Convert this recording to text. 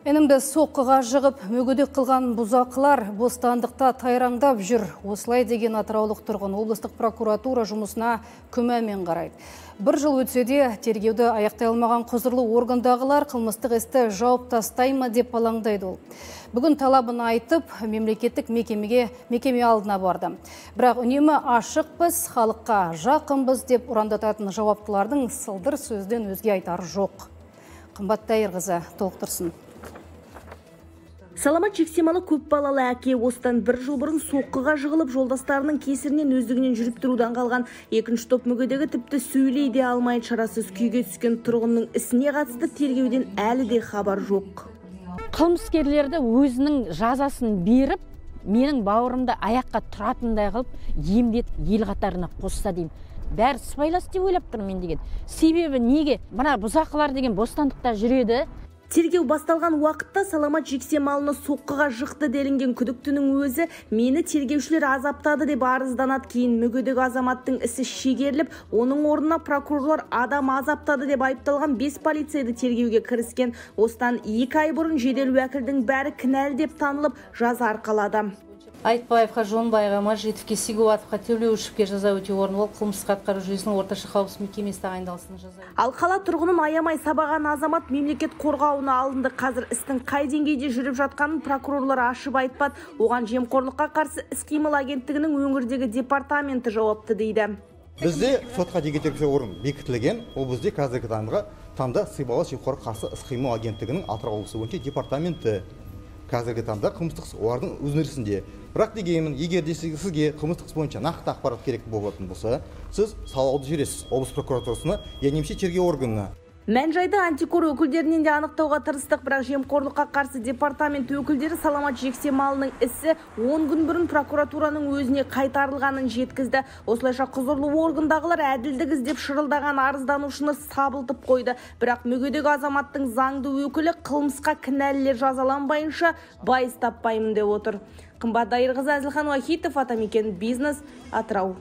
Інімді соққыға жығып, мүгедек қылған бұзақылар бостандықта тайраңдап жүр. Осылай деген атыраулық тұрғын облыстық прокуратура жұмысына күмәнмен қарайды. Бір жыл өтсе де тергеуді аяқтай алмаған құзырлы органдағылар қылмыстық істі жауып тастай ма деп алаңдайды ол. Бүгін талабын айтып, мемлекеттік мекеме алдына барды. Бірақ үнемі ашықпыз, халыққа жақынбыз деп ұрандататын жауаптылардың сылдыр сөзден өзге айтары жоқ. Қымбат Дайырқызы толықтырсын. Саламат Жексемалы көп балалы әке осыдан бір жыл бұрын соққыға жығылып, жолдастарының кесірінен өздігінен жүріп тұрудан қалған. Екінші топ мүгедегі тіпті сөйлей де алмайды. Шарасыз күйге түскен тұрғынның ісіне қатысты тергеуден әлі де хабар жоқ. Қылмыскерлерді өзінің жазасын беріп, менің бауырымды аяққа тұратындай қылып емдетіп ел қатарына қосса деймін. Бәрі сыбайлас деп ойлап тұрмын мен деген. Себебі неге? Мына бұзақылар деген бостандықта жүреді. Тергеу басталған уақытта Саламат Жексемалыны соққыға жықты делінген күдіктінің өзі мені тергеушілер азаптады деп арызданады. Кейін мүгедек азаматтың ісі шегеріліп, оның орнына прокурорлар адам азаптады деп айыпталған 5 полицейді тергеуге кіріскен. Осыдан 2 ай бұрын жедел уәкілдің бәрі кінәлі деп танылып, жаза арқалады. Айтбаевқа, Жонбайға, Мажитовке, Сигуатовқа, Төлеушевке жаза өтеу орны болып, қылмыстық атқару жүйесінің орташа қауіпсіз мекемесі тағайындалсын жаза. Ал қала тұрғынын аямай сабаған азамат мемлекет қорғауына алынды. Қазір істің қай деңгейде жүріп жатқанын прокурорлар ашып айтпады. Оған жемқорлыққа қарсы іс-қимыл агенттігінің өңірдегі департаменті жауапты дейді. Бізде сотқа дейінгі тергеу орын бекітілген. Ол бізде қазіргі таңда сыбайлас жемқорлыққа қарсы іс-қимыл агенттігінің Атырау облысы бойынша департаменті. Қазіргі таңда қылмыстық іс олардың өз. Бірақ дегенмен, егер де сізге қылмыстық іс бойынша нақты ақпарат керек болатын болса, сіз сауалды жібересіз облыс прокуратурасына, я немесе тергеу органына. Мән-жайды антикор өкілдерінен де анықтауға тырыстық, бірақ жемқорлыққа қарсы департамент өкілдері Саламат Жексемалының ісі 10 күн бұрын прокуратураның өзіне қайтарылғанын жеткізді. Осылайша құзырлы органдағылар әділдік іздеп шырылдаған арызданушыны сабылтып қойды. Бірақ мүгедек азаматтың заңды өкілі қылмысқа кінәлілер жазаланбайынша байыз таппаймын деп отыр. Қымбат Дайырқызы, Әзілхан Уахитов, Атамекен бизнес, Атырау.